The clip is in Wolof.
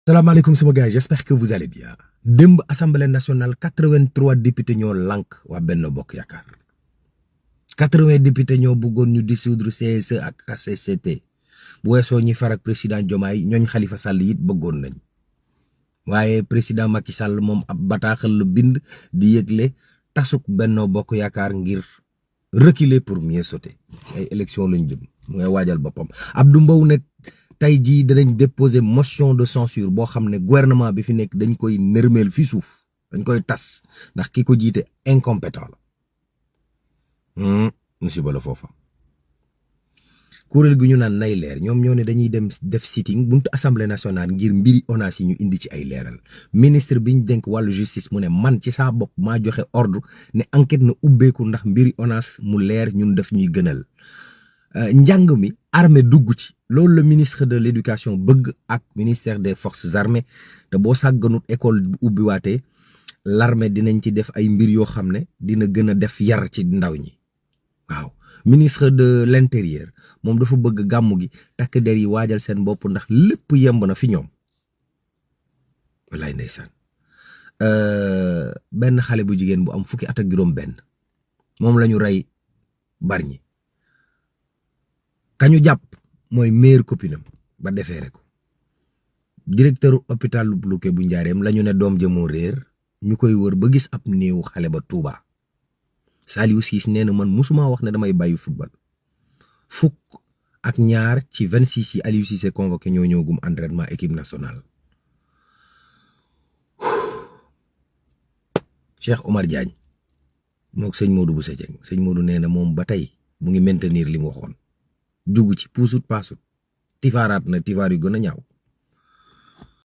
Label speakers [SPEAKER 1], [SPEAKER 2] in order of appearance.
[SPEAKER 1] Salam alaikum sama gars, j'espère que vous allez bien. Demb Assemblée nationale 83 députés ñoo lank wa Benno Bokk Yaakaar 80 députés ñoo bëggoon ñu dissoudre CSE ak HCCT bu weesoo ñi far ak président Diomaye ñooñ Khalifa Sall it bëggoon nañ waaye président Macky Sall moom ab bataaxal la bind di yëgle tasuk Benno Bokk Yaakaar ngir reculer pour mieux sauter ay élection lañ jëm mu ngay waajal boppam. Abdou Mbow ne tey jii danañ déposer motion de censure boo xam ne gouvernement bi fi nekk dañ koy nërmeel fi suuf dañ koy tas ndax ki ko jiite incompétent la musiba la foofa. kuréel gu ñu naan nay leer ñoom ñoo ne dañuy dem def sitting buntu assemblée nationale ngir mbiri ONAS yi ñu indi ci ay leeral ministre bi ñu dénk wàllu justice mu ne man ci saa bopp maa joxe ordre ne enquête na ubbeeku ndax mbiri ONAS mu leer ñun def ñuy gënal. Njàng mi armée dugg ci loolu le ministre de l'éducation bëgg ak ministère des forces armées te boo sàgganut école bu ubbiwaatee l'armée dinañ ci def ay mbir yoo xam ne dina gën a def yar ci ndaw ñi waaw. Ministre de l'intérieur moom dafa bëgg gàmmu gi takk der yi waajal seen bopp ndax lépp yemb na fi ñoom wallaay ndeysaan. Benn xale bu jigéen bu am fukki at ak juróom benn moom la ñu rey Bargny kañu jàpp mooy meilleure copine am ba defeere ko directeur hôpital Luque bu Njaareem la ñu ne doom jëmoo réer ñu koy wër ba gis ab néew xale ba Touba. Saliou Ciss nee na man musuma wax ne damay bàyyi football fukk ak ñaar ci 26 yi Aliou Cissé convoqué ñoo ñëwagum entraînement équipe nationale. Cheikh Omar Diagne mook sëñ Modou Bousso Dieng sëñ Modou nee na moom ba tey mu ngi maintenir li mu waxoon jugu ci puusut paasut tifaaraat na tifaar yu gën a ñaaw.